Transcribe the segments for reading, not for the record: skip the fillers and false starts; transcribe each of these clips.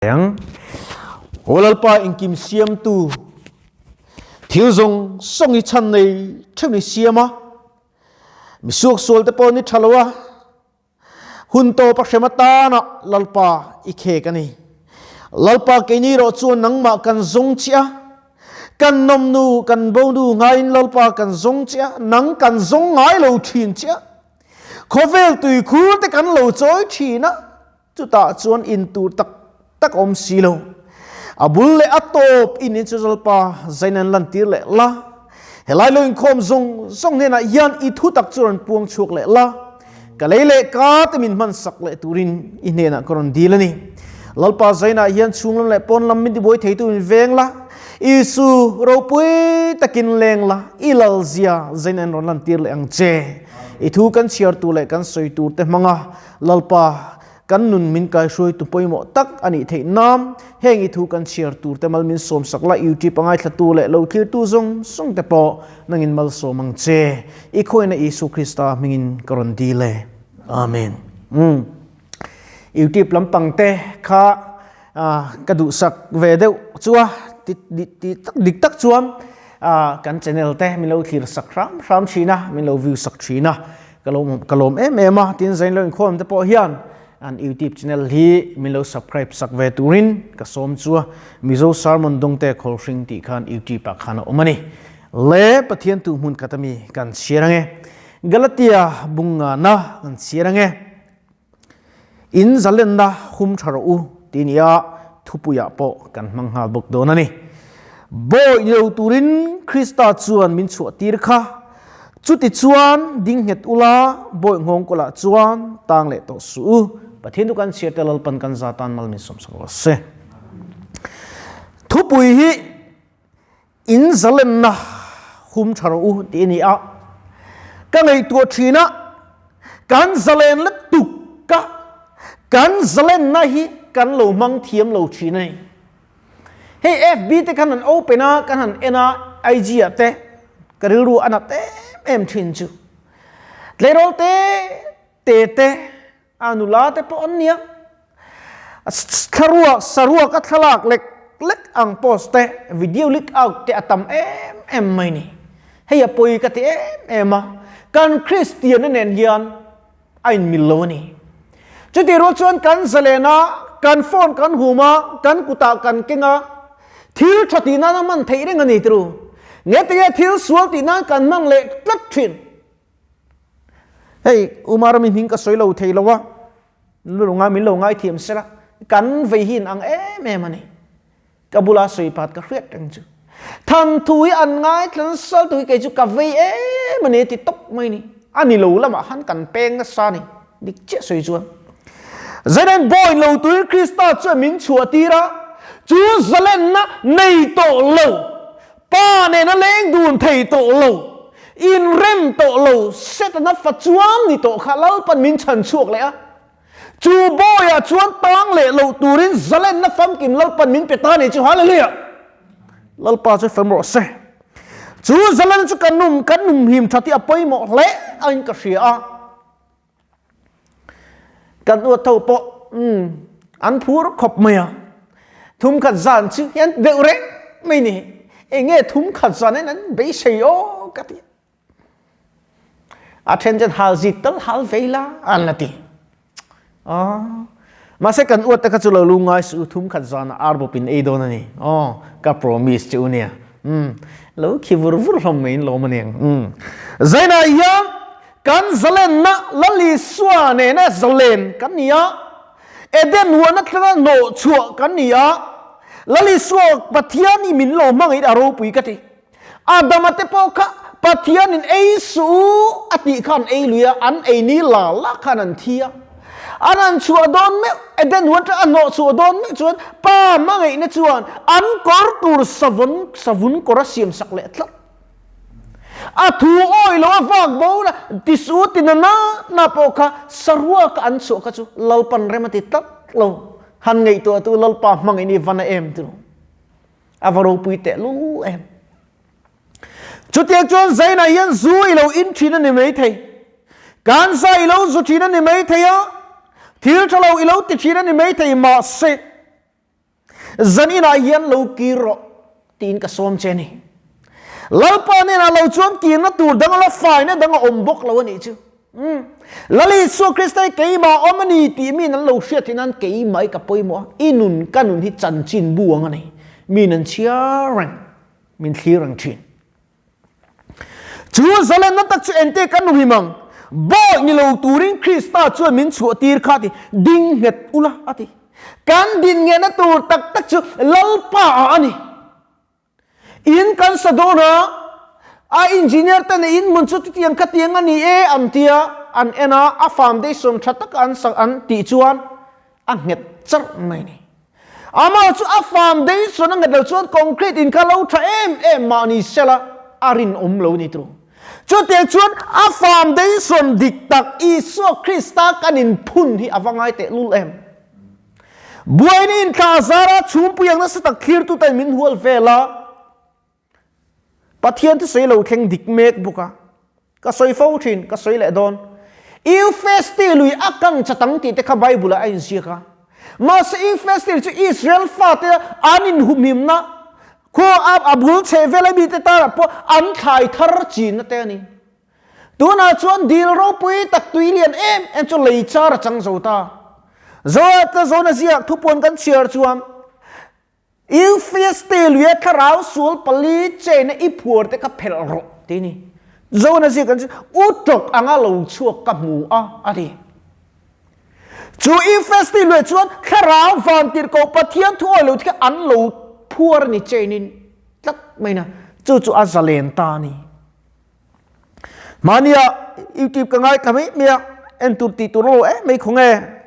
Ang. Aw Lalpa engkim siamtu, thil zawng zawng hi chhan nei theuh ni siam a, mi suaksual te pawh ni tha lo a, hun tawp a hrem atana Lalpa i khek a ni. Lalpa keini erawh chuan nangmah kan zawng chiah a, kan nawmnu kan bonu ngaiin Lalpa kan zawng chiah a, nang kan zawng ngai lo thin chiah a, khawvel tuikhur te kan lo chawi thin a, Chutah chuan in tur tak tak a awm si lo. A bul leh a tawp in in chu Lalpa zain an lantir leh la. Helai lo inkhawm zawng zawng hnenah hian i thu tak chu rawn puang chhuak leh la. Ka lei leh ka te min hman sak leh turin i hnenah ka rawn dil a ni. Lalpa zainah hian chhung lam leh pawn lam min tibuai theitu in veng la. Isu ropui takin leng la, i lalzia zain an rawn lantir leh ang che. I thu kan chhiar tur leh kan sawi tur te hmanga Lalpa, kan nun min kaihruaitu pawimawh tak a nih theih nan heng i thu kan chhiar tur te mal min sawmsak la, YouTube a ngaithlatu leh lo thlirtu zawng zawng te pawh nangin malsawm ang che. I khawina Isu Krista hmingin ka rawn dil e. Amen. Umm. YouTube lampang te kha ka duhsak ve deuh chu a, ti tak dik tak chuan kan channel te min lo thlir sak hram hram thin a, min lo view sak thin a. Ka lawm ka lawm em em a, tin zain lo inkhawm te pawh hian an YouTube channel hi min lo subscribe sak ve turin ka sawm chu a, Mizo Sermon Dawngte Khawlhring tih khan YouTube ah khan a awm a ni. Le Pathian tu hmun khat ami kan chhiar ange. Galatia bunga na kan chhiar ange. In zalenna hum tha rawh u tih nia thupuiah pawh kan hmang nghal bawk dawn a ni. Bawi ni lo turin Krista chuan min chhuah tir kha. Chuti chuan ding nghet ula, bawi nghawng kawlah chuan tang leh tawh suh u. Pathian chu kan chhiar te Lalpan kan za tan mal min sawmsak rawh se. Thupui hi In zalenna hum tha rawh u tih a ni a, ka ngaihtuah thin a, kan zalen lutuk ka, kan zalenna hi kan lo hmang thiam lo thin a ni. Hei FB te khan han open a, kan han en a, IG ah te ka rilru a nat em em thin chu. Tleirawl te te te A nula te pawh an nia. Thlarua, saruak a thlalak lek lek ang post te, video leak out te a tam em em mai ni. Hei a pawi ka ti em em a, kan Kristianna nen hian a inmil lo a ni. Chutih rual chuan kan zalen a, kan phone kan hum a, kan kutah kan keng a, thil tha tih nan a hman theih reng a ni tru. Nge tinge thil sual tih nan kan hmang leh tlat thin. Hei Umar mi hming ka sawi lo thei lo a, nulunga min lo ngaithiam sela, kan vei hi in ang em em a ni. Ka bula sawi pat ka hriat reng chu. Than thu hi an ngaithla nasa lutuk hi kei chu ka vei em a ni ti tawp mai ni. A ni lo lamah khan kan peng nasa a ni, dik chiah sawi chuan. Zalen bawi lo turin Krista chuan min chhuah tir a, chu zalenna nei tawh lo. Pa nena leng dun thei tawh lo, inrem tawh lo, Setana fa chuam ni tawh kha Lalpan min chhan chhuak leh a. Chu bawiah chuan tang leh loh turin zalenna famkim Lalpan min pe ta ni chu Hallelujah! Lalpa chu fem rawh se. Chu zalenna chu kan num kan numhim tha tih a pawimawh hle angin ka hria a. Kan uat tho pawh umm an phur khawp mai a, thum khat zan chu hian deuh reng mai ni, eng nge thum khat zan hian an beisei aw ka ti. A then chuan hal zit tal hal vei la an la ti. Aw mahse kan uat te kha chu lo lu ngai suh u, thum khat zan ah ar bawp in ei dawn a ni, aw ka promise che u nia, umm lo khi vur vur hlawm mai in lawm a niang, umm Zainah hian Kan zalenna Lal Isua nena zalen kan ni a, Eden huan atanga hnawh chhuah kan ni a, Lal Isua Pathian i min lo hmangin a ropui ka ti. Adama te pawh kha Pathianin ei suh u a tih kha an ei lui a, an ei ni la la khan an thi a. An han chhuah dawn meuh, Eden huan atanga a hnawh chhuah dawn meuh chuan Pa hmangaihna chuan an kawr tur savun savun kawr a siamsak leh tlat. A thu awi lo a vak bo la, tisu ti na na na pawh kha saruak a an chhuah kha chu Lalpan rem a ti tlat lo. Han ngaihtuah tu Lalpa hmangin i van a em tu. A va ropui teh lul em. Chutiang chuan Zaina hian zu i lo in thin a ni mai thei. Kan za i lo zu thin a ni mai thei a, thil tha lo i lo ti thin a ni mai thei mahse. Zaninah hian lo kir rawh tiin ka sawm che a ni. Lalpa hnenah lo chuan kirna tur dang la faina dang a awm bawk lo a nih chu. Lal Isua Krista hi keimah awm a ni tih miin an lo hriat theih nan keimah hi ka pawimawh a, i nun ka nun hi chanchin bu ang a ni. Miin an chhiar reng, min thlir reng thin. Chu zalenna tak chu engte kan nuhim ang? Bawi ni lo turin Krista chuan min chhuah tir kha a ti, ding nghet ula a ti. Kan din nghehna tur tak tak chu Lalpa ah a ni. In kan sa dawn a, a engineer te nih in hmun chu titiang khatiang a ni e an ti a, an en a, a foundation tha taka an sak an tih chuan a nghet charh mai a ni. Amah chu a foundation a nghet lo chuan concrete in kha lo tha em em mah ni sela a rinawm lo ni tur. Chutiang chuan a foundation dik tak Isua Krista kan inphun hi a va ngai tehlul em. Buaina inthlah zara chhungpui ang nasa tak thlirtu ten min hual vel a, Pathian thusawi lo thleng dik mek bawk a, ka sawi fo thin, ka sawi leh dawn. Eufesti lui a kang chatang tih te kha Bible ah a inziak a. Mahse Eufesti chu Israel fate an inhumhimna, khua a a bul chheh vel a mite tanah pawh an thlai thar chinna te a ni. Tunah chuan dil ropui tak tui lian em em chu lei char a chang zo ta. Zoa te zawna ziak thupuan kan chhiar chuan Euphrates luia thlarau sual pali chena i phuar te kha phelh rawh ti ni. Zona ziak kan chu u tawk anga lo chhuak ka hmu a a ti. Chu Euphrates luia chuan thlarau van tirhkoh Pathian thu awi lo te kha an lo phuar a ni chenin tlat mai na chu chu a zalen ta a ni. Mahnia YouTube ka ngaithla mai mai a en tur tih tur lo em mai khawnge.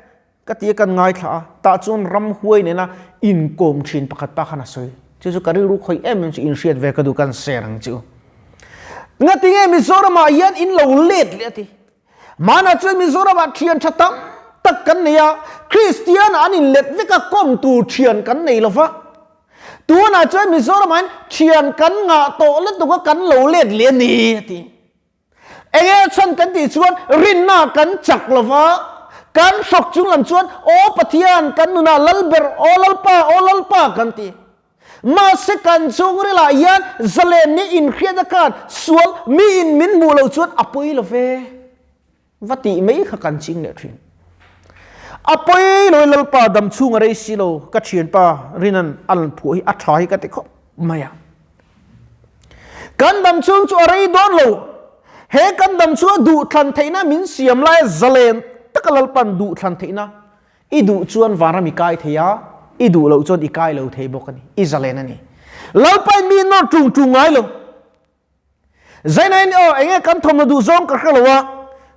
Ka ti a kan ngaithla a, tah chuan ramhuai nena inkawm thin pakhat pa khan a sawi. Chu chu ka rilru khawih em em chu inhriat ve ka duh kan share ang chu. Ngatinge Mizoramah hian in lo let leh a ti. Manah chuan Mizoramah thian tha tam tak kan nei a, Kristian an inlet vek a kawm tur thian kan nei lo va. Tunah chuan Mizoramah hian thian kan ngah tawh lutuk a kan lo let leh a ni a ti. Enge chhan kan tih chuan rinna kan chak lo va, kan hrawk chung lam chuan Aw Pathian kan nunah lal ber, Aw Lalpa, Aw Lalpa kan ti. Mahse kan chhungrilah hian zalen ni inhriatna khan sual miin min hmuh loh chuan a pawi lo ve. Va tih mai kha kan ching leh thin. A pawi lo i Lalpa dam chhung a rei si lo, ka thianpa Rinan a lan phuah hi a tha hi ka ti khawp mai a. Kan dam chhung chu a rei dawn lo. He kan dam chhunga duhthlan theihna min siam laia zalen taka Lalpan duhthlan theihna i duh chuan vanram i kai thei a, i duh loh chuan i kai lo thei bawk a ni, i zalen a ni. Lalpain mi nawr tung tung ngai lo. Zainain aw enge kan thawmhnaw duh zawng ka hre lo a,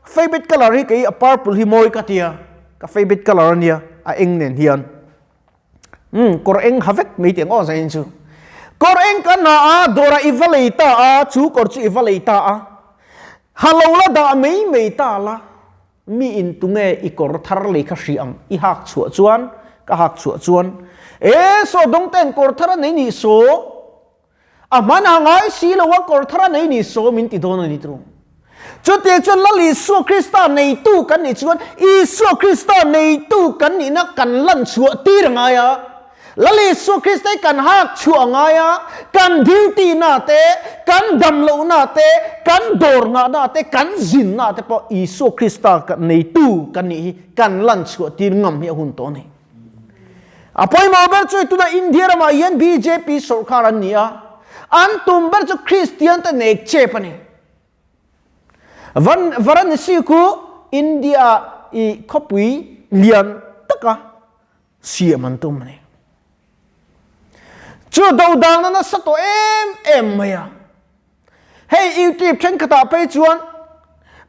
favorite color hi kei a purple hi mawi ka tia, ka favorite color a nia a eng nen hian. Umm kawr eng ha vek mai tih ang aw zain chu. Kawr eng kan ha a, dawrah i va lei ta a, chu kawr chu i va lei ta a. Ha lo la dah mai mai ta la, mi in tunge i kawr thar lei kha hri ang, i hak chhuah chuan, ka hak chhuah chuan, e saw dawngten kawr thar a nei nih saw, A hman a ngai si lo a, kawr thar a nei ni saw min ti dawn a ni tru. Chutiang chuan Lal Isua Krista neitu kan nih chuan Isua Krista neitu kan nihna kan lan chhuah tir a ngai a. Lal Isua Krista hi kan hak chhuah a ngai a, kan duty na te, kan dam lohna te, kan dawr ngahna te, kan zinna te pawh Isua Krista neitu kan nih hi kan lan chhuah tir ngam hi a hun tawh a ni. A pawimawh ber chu tuna India ramah hian bjp sawrkar an ni a, an tum ber chu Kristian te nek chep a ni. Van Varanasi khu India i khawpui lian taka siam an tum a ni. Chu dodalna nasa tawh em em mai a. Hei YouTube thenkhatah phei chuan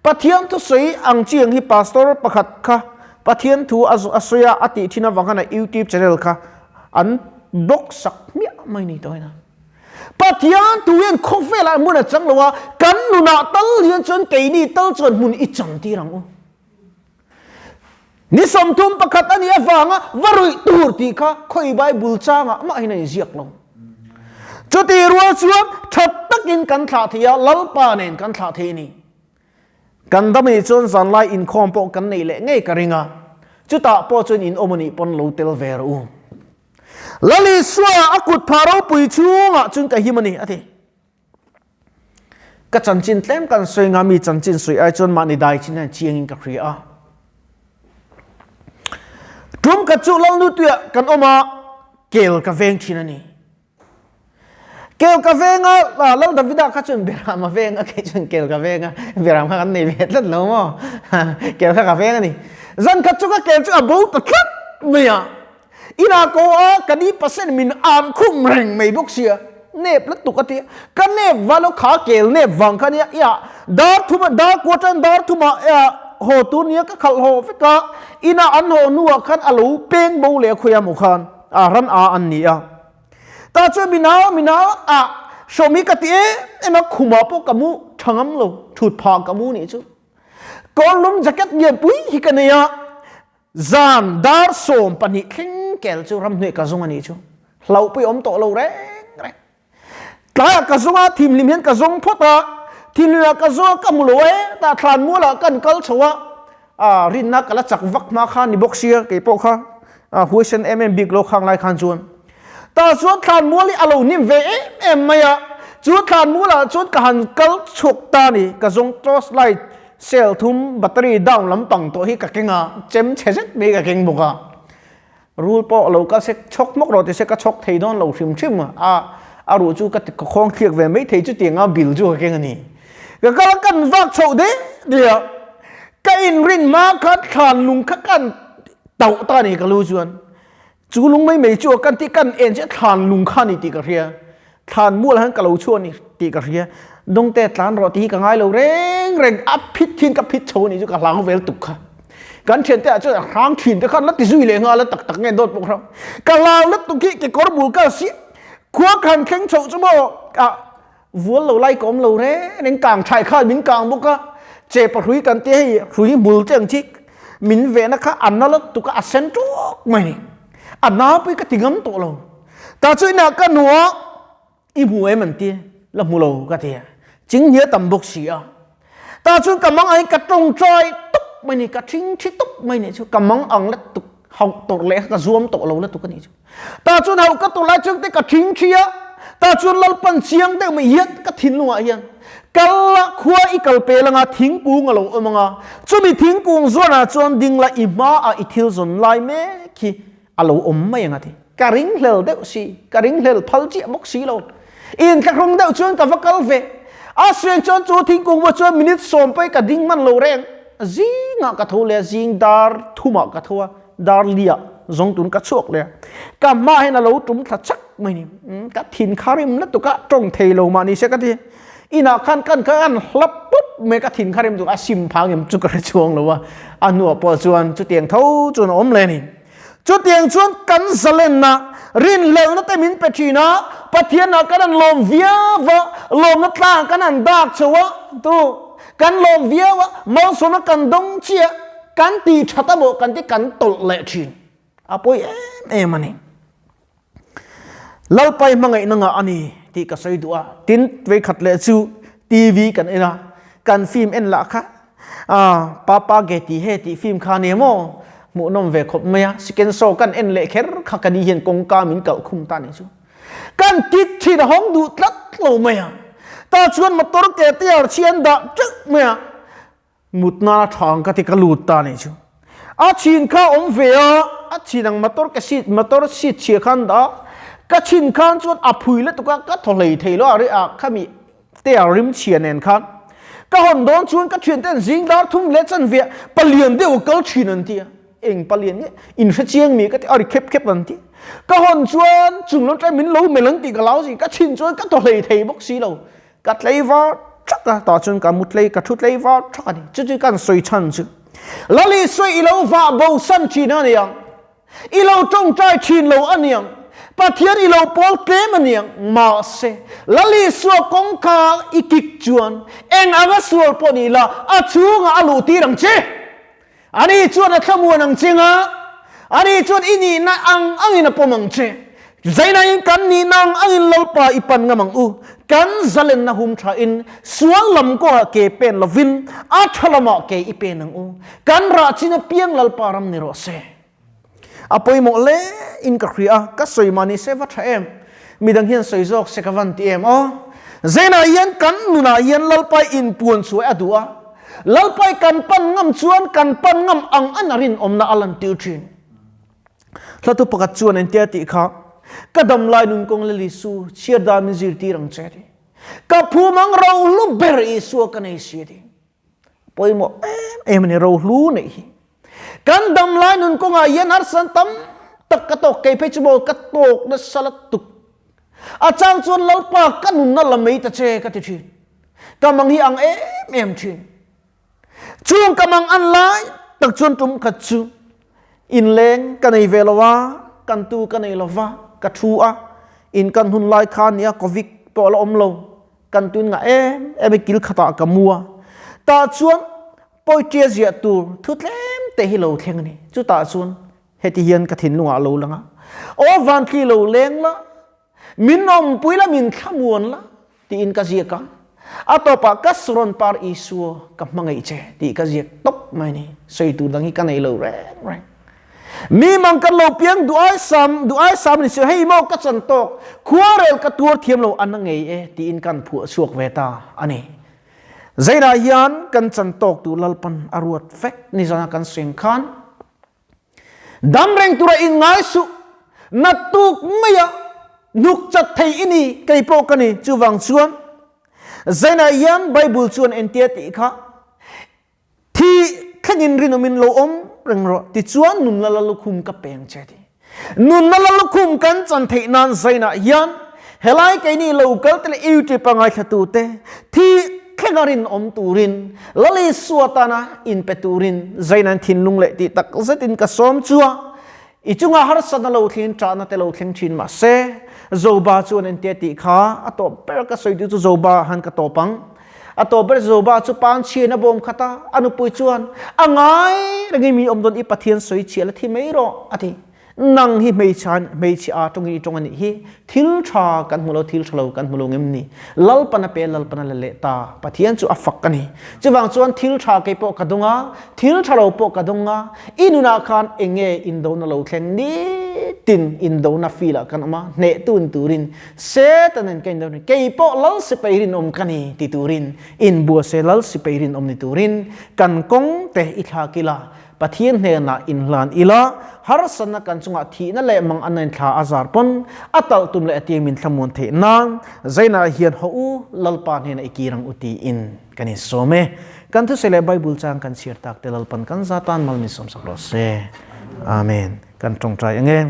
Pathian thusawi ang chi ang hi pastor pakhat kha Pathian thu a sawi a a tih thin avang khan a YouTube channel kha an block sak hmiah mai ni tawhin a. Pathian thu hian khawvelah hmun a chang lo a, kan nunah tal hian chuan keini tal chuan hmun i chang tir ang u. Ni 31 a nih avanga va ruih tur tih kha khawi Bible changah mah hian a inziak lo. Chutih rual chuan tha takin kan thlah thei a, Lalpa nen kan thlah thei a ni. Kan dam anih chuan zanlai inkhawm pawh kan neih leh ngei ka ring a, chutah pawh chuan in awm anih pawn lo tel ve rawh u. Lal Isua a kut phah ropui chhungah chuan ka him a ni, a ti. Ka chanchin tlem kan sawi nga mi chanchin sawi ai chuan mahni dai chin hian chiangin ka hria a. Tum khat chu Lalnu tuiah kan awm a, kel ka veng thin a ni. Kel ka veng a, Lal Davida kha chuan Beram a veng a, kei chuan kel ka veng a, Beram kha kan nei ve tlat lo maw? Kel kha ka veng a ni. Zan khat chu ka kel chu a bo ta tlat mai a. Inah ko a, ka ni pasent min an khum reng mai bawk sia. Nep lutuk a ti a. Ka nep va lo kha kel nep vang kha nia, ia dar thuma dar kua tan dar thuma ia haw tur nia ka khalh haw vek a. Inah an haw hnuah khan a lo peng bo leh a khawi a maw khan a ran a an ni a. Ta chuan mi nau mi nau a hrawm hi ka ti em em a, khumah pawh ka mu tha ngam lo, thut phah ka mu nih chu. Kawrlum jacket lian pui hi ka nei a, zan dar 12 thleng kel chu ramhnuai ka zawng a nih chu. Hlauhpui awm tawh lo reng reng. Tlaiah ka zawng a, thimhlim hian ka zawng phawt a, thimhlimah ka zawng a ka hmu lo e, tah thlan mualah kan kal chho a, a rinna ka la chak vak hma kha ni bawk sia kei pawh kha a huaisen em em bik lo khang lai khan chuan tah chuan thlan mual hi a lo hnim ve em em mai a chu thlan mualah chuan ka han kal chhuak ta ni ka zawng torch light cell thum battery down lampang tawh hi ka keng a chem chhe zet mai ka keng bawk a rul pawh lo kal se chhawk hmawk rawh ti se ka chhawk thei dawn lo hrim hrim a a ruh chu ka ka khawng thliak ve mai thei chutiang a bil chu ka keng a ni ka kal a kan vak chhoh deh deh a ka inrin hma khan thlan lung kha kan tauh ta ni ka lu chuan chu lung mai mai chu kan tih kan en che thlan lung kha ni tih ka hria thlan mual han ka lo chhuah ni tih ka hria dawngte tlan rawh tih hi ka ngai lo reng reng a phit thin ka phit chho ni chu ka hlang vel tuk kha kan thian te ah chuan a hrang thin te khan la ti zui leh nghal a tak tak nge dawt pawh hrang ka hlau la tuk hi kekawr bul ka si khua khan thleng chho chu maw a vual lo lai ka awm lo reng reng kang thai khan min kang bawk a che pa hrui kan tia hei hrui hmul te ang chi min ve na kha a na la tuk a a sen ṭuak mai ni a na pui ka ti ngam tawh lo Ta chu inah ka hnu a, i hmu em an ti, la hmu lo ka ti a, chinghnia tam bawk si a. Ta chuan ka mang angin ka tawngtai tawp mai ni, ka thingthi tawp mai ni chu, ka mang ang lutuk, hauh tawrh leh kha ka zuam tawh lo lutuk a nih chu. Ta chuan hauh ka tawrh lai chuan te ka thingthi a, ta chuan Lalpan chiang deuh mai hian ka thinlungah hian kal la khua i kal pel anga thingkung a lo awm anga, chumi thingkung zawnah chuan ding la i hmaah i thil zawn lai mek hi a lo awm mai ang a ti. Ka ringhlel deuh si, ka ringhlel phal chiah bawk si lo. Inthlahrung deuh chuan ka va kal ve. A suan chuan chu thingkung buah chuan minute sawm pawhin ka ding hman lo reng. Zingah ka tho leh a, zing dar thumah ka tho a, dar liah zawng tun ka chhuak leh a. Ka hmaah hian a lo tum thla chak mai ni. Ka thin kha rim lutuk a, tawng thei lo mah ni se ka ti. Inah khan kan kha an hlap pup mai ka thin kha rim chu a sim phang em chu ka hre chuang lo a. A hnuah pawh chuan chutiang tho chuan a awm leh a ni. Chutiang chuan kan zalenna, rinhlelhna te min pe thin a, Pathianah kan han lawm viau a, lawmna tlangah kan han dak chho a, tu kan lawm viau a, malsawmna kan dawng chiah, kan ti that a maw kan ti kan tawlh leh thin. A pawi em em a ni. Lalpai hmangaihna ngah a ni tih ka sawi duh a, tin vei khat leh chu TV kan en a, kan film en lah kha ah Papa ge ti he tih film kha nia maw hmuhnawm ve khawp mai a, second show kan en leh kher kha ka ni hian kawngka min kalh khum ta nih chu. Kan kik thin a hawng duh tlat lo mai a, tah chuan motor ke te ar chhi an dah teuh mai a, Mut nana tha ang ka ti ka lut ta nih chu. A chhin kha awm ve a, a chhin ang motor ke seat motor seat chhia khan dah a, ka chhin khan chuan a phui lutuk a, ka thaw hlei thei lo a ri a khami te a rim chhia nen khan. Ka hawn dawn chuan ka thian ten zing dar thum leh chanve palian deuh a kal thin an ti a, eng palian nge in hre chiang mi ka ti a ri khep khep an ti. Ka hawn chuan chung lam tlai min lo melh an tih ka lau zing ka chhin chuan ka thaw hlei thei bawk si lo. Ka tlei var thak a, tah chuan ka mu tlei, ka thu tlei var thak a ni. Chu chu kan sawi chhan chu. Lal Isua i lo vah bo san thin a niang, i lo tawngtai thin lo a niang, Pathian i lo pawl tlem a niang, mahse Lal Isua kawngka i kik chuan eng anga sual pawh ni la a chhungah a luh tir ang che. Ani chuan a thlamuan ang che nga, ani chuan i nihna ang angin a pawm ang che. Zainain kan nihna ang angin Lalpa i pan ngam ang u. Kan zalenna hum thain sual lam kawngah ke pen lovin a tha lamah ke i pen ang u. Kan rah chin apiang Lalpa ram ni rawh se. A pawimawh hle in ka hria a, ka sawi mah ni se va tha em? Midang hian sawi zawk se ka van ti em aw? Zainah hian kan nunah hian Lalpai inpuan chhuai a duh a, Lalpai kan pan ngam chuan kan pan ngam ang an a rinawmna a lantir thin. Hlatu pakhat chuan engtia tih kha, Ka dam lai nun kawng lel Isu, chhiar dan min zirtir ang che ti. Ka phum ang rohlu ber Isua ka nei si ti. Pawimawh em em a ni rohlu neih hi. Kan dam lai nun kawngah hian harsan tam tak ka tawk kei phei chu maw ka tawk nasa la tuk. A chang chuan Lalpa ka nunna la mai ta che ka ti thin. Ka mang hi ang em em thin. Chung ka mang an lai tak chuan tum khat chu inleng ka nei ve lo a, kan tu ka nei lo va, ka thu a, in kan hun lai kha nia covid pawh la awm lo. Kan tun ngah em em i kil khatah ka mu a, tah chuan poetry ziah tur thu tlem te hi lo thleng a ni. Chutah chuan heti hian ka thinlungah a lo lang a, Aw vanthli lo leng la, min awmpui la, min thlamuan la tiin ka ziak a. A tawpah ka sawn par Isua ka hmangaih che tih ka ziak tawp mai a ni. Sawi tur dang hi ka nei lo reng reng. Mi mang kan lo piang duh ai sam duh ai sam ni si hei maw ka chan tawk khuarel ka tuar thiam lo an a ngei e tiin kan phuah chhuak ve ta a ni. Zainah hian kan chan tawk tur Lalpan a ruat vek nizana kan seng khan dam reng tura in ngai suh naktuk maia hnuk chat thei i ni kei pawh ka ni chuvang chuan Zainah hian Bible chuan entia tih kha Thi thlengin rinawmin lo awm reng rawh, tichuan nunna la lukhum ka peng che ti. Nunna la lukhum kan chan theih nan zainah hian helai keini lo kal te leh YouTube a ngaithla te thi thlenga rinawm turin Lal Isua tana inpe turin zainan thinlung leh tih tak zetin ka sawm chua i chunga harsatna lo thleng ṭahna te lo thleng ṭhin mahse Zoba chuan entia tih kha a tawp ber ka sawi duh chu Zoba han ka tawp ang. A tawp ber Joba chu pan chhian a bawm khat a, a nupui chuan, A ngai rengin mi awm dawn i Pathian sawi chhiah la thi mai rawh, a ti. Nang hi hmeichhe hmeichhe a tawngin i tawng a nih hi. Thil tha kan hmu lo, thil tha lo kan hmu lo ngem ni? Lalpan a pe, Lalpan a la leh ta. Pathian chu a fak a ni. Chuvang chuan thil tha kei pawh ka dawng a, thil tha lo pawh ka dawng a, i nunah khan eng nge indona lo thleng nitin indona feel ah kan awm a, hnehtu ni turin Setanan ka in kei pawh lal sipai rinawm ka ni ti turin inbua se lal sipai rinawm ni turin kan kawng te i thlak ila, Pathian hnenah inhlan ila, harsatna kan chungah thihna leh mang an in thla a zar pawn a talh tum leh a tiang min thlamuan theih nan Zainah hian haw u Lalpa hnenah i kir ang u tiin kan insawm e. Kan thusawi leh Bible chang kan chhiar tak te Lalpan kan za tan mal min sawmsak rawh se. Amen. Kan tawngtai ange.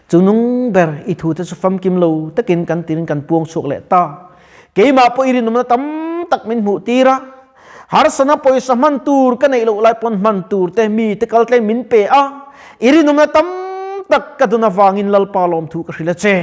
Chu nung ber i thu te chu famkim lo takin kan tirin kan puang chhuak leh ta. Keimah pawh i rinawmna tam tak min hmuh tir a. Harsana pawisa hman tur ka neih loh lai pawn hman tur te mi te kal tlem min pe a. I rinawmna tam tak ka dun avangin Lalpa lawmthu ka hrilh a che.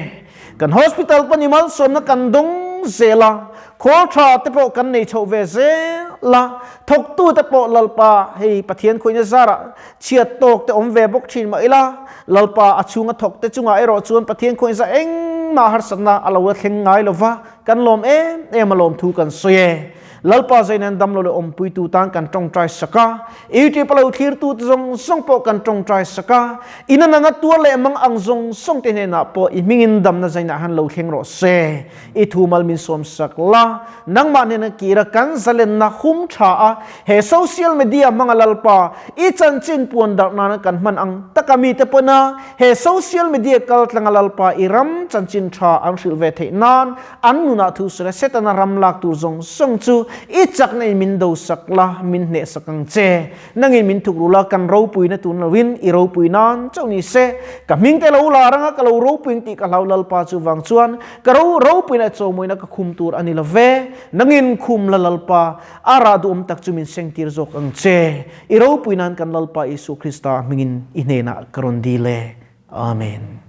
Kan hospital pawn i malsawmna kan dawng zel a, khawl tha te pawh kan nei chhoh ve zel a, thawktu te pawh Lalpa hei Pathian khawihna zarah chhiat tawk te awm ve bawk thin mah ila, Lalpa a chhunga thawk te chungah erawh chuan Pathian khawihna zar engmah harsatna a lo la thleng ngai lo va, kan lawm em em a lawmthu kan sawi e. Lalpa Zainan damlo leh awmpuitu tan kan tawngtai sak a, YouTube a lo thlirtute zawng zawng pawh kan tawngtai sak a, ina nana tuar leh mang ang zawng zawng te hnenah pawh i hmingin damna Zainah han lo thleng rawh se. I thu mal min sawm sak la, nangmah hnena kira kan zalenna hum tha a, he social media hmanga Lalpa i chanchin puan darh nana kan hman ang taka mite pawna he social media kal tlanga Lalpa i ram chanchin tha an hrilh ve theih nan An nunah thu sawla Setana ram lak tur zawng zawng chu i chakna in min do sak la, min hneh sak ang che. Nangin min thuk ru la, kan ropuina tun loin i ropui nan chauh ni se. Ka hming te lo lar anga ka lo ropui ang tih ka hlau Lalpa chu vang chuan ka ro ropuina chawmawina ka khum tur a ni lo ve. Nangin khum la Lalpa, a rah duhawm tak chu min seng tir zawk ang che. I ropui nan kan Lalpa Isua Krista hmingin i hnenah ka rawn dil e. Amen.